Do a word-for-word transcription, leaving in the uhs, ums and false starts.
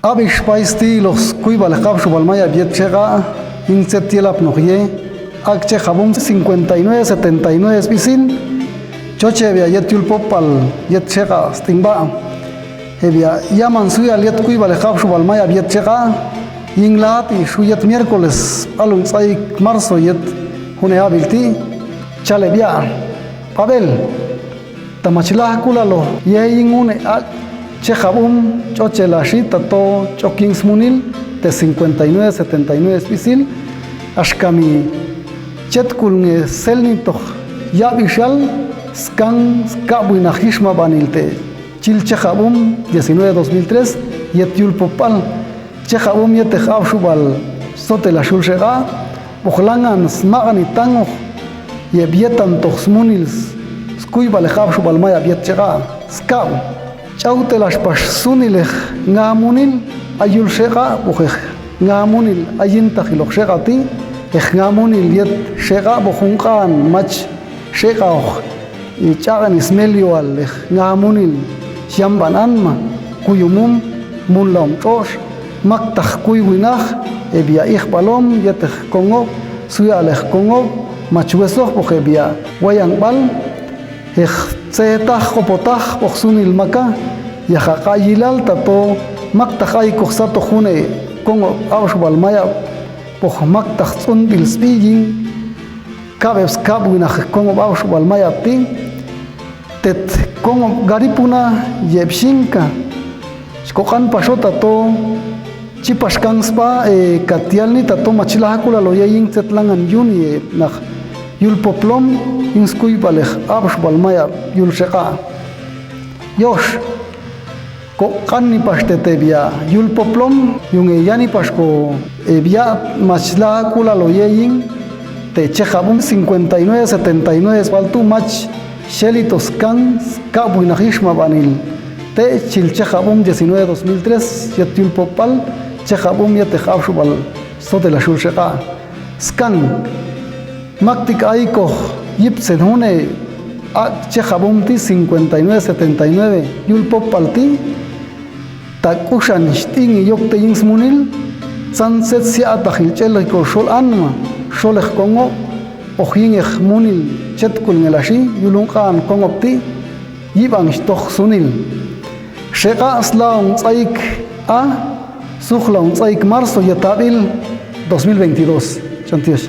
A'bix pais ti lox skuybal ex a'bxubal mayab yet cheqa', yin set yelapnox ye, a'che jabum cincuenta y nueve setenta y nueve sbisil, choche bia yet yulpopbal yet cheqa' stingba'. Ebia yaman suyal yet kuybal ex a'bxubal mayab yet cheqa', yin lati xu yet miércoles, alung ts'aik marzo yet june abril ti, chale bia. Pabel. Tamachlah kula lo ye yin une a'che jabum, choche laxi tato ch'ok yin smunil te cincuenta y nueve setenta y nueve sbisil, axka mi chetkulnge selni tox ya'bixal, skan ska'buinax yixmabanil te chil che jabum diecinueve dos mil tres yet yulpopbal. Che jabum yet ex a'bxubal sotelax yul xeqa', box langan smaq'ni tangox ye bietan tox smunil skuybal ex a'bxubal mayab yet cheqa'. Ska'b. Ch'autelax pax sunil ex ngamunil a yul xeqa', box ex ngamunil a yin tajilox xeqa' ti, ex ngamunil yet xeqa' box junq'an mach xeqa'ox, ch'a'ni smelioal ex ngamunil, siamban anma, kuyumum, munlaom ch'ox, maktax kuybuinax, ebia ijbalom yet ex kongob, suyal ex kongob, mach wesox box ebia wayangbal, ex tsetax qopotax box sunil maka, yaxaka' yilal tato maktax aikox satox june kongob a'bxubal mayab, box maktax ts'unbil sbiyin, ka'beb ska'buinax kongob a'bxubal mayab ti, tet kongob garipuna ye bxingka. Xkoq'an paxo tato, chipaxkan sba, e, katialni tato machlah kula lo ye yin set langan yuni, e, nax yulpoplom yin skuybal ex a'bxubal mayab yul xeqa'. Yox. Koq'anni pax tete bia yulpoplom, yunge yani paxko, e, bia machlah kula lo ye yin te che jabum cincuenta y nueve setenta y nueve sbaltu mach xelito skan ska'buinax yixmabanil te chil che jabum diecinueve dos mil tres yet yulpopbal, che jabum yet ex a'bxubal sotelax yul xeqa'. Skan. Maktik aikox yipsen june a'che jabum ti cincuenta y nueve setenta y nueve yulpopbal ti, tak'uxan xt'ingi yok te yin smunil, tsanset sia'ataj ilch'el iko xol anma, xol ex kongob, box yin ex munil chetkulnge laxi yul junq'an kongob ti, yiban xtox sunil. Xeqa' slaon ts'aik a, sujlaon ts'aik marzo yet abril dos mil veintidós. Ch'antiyox.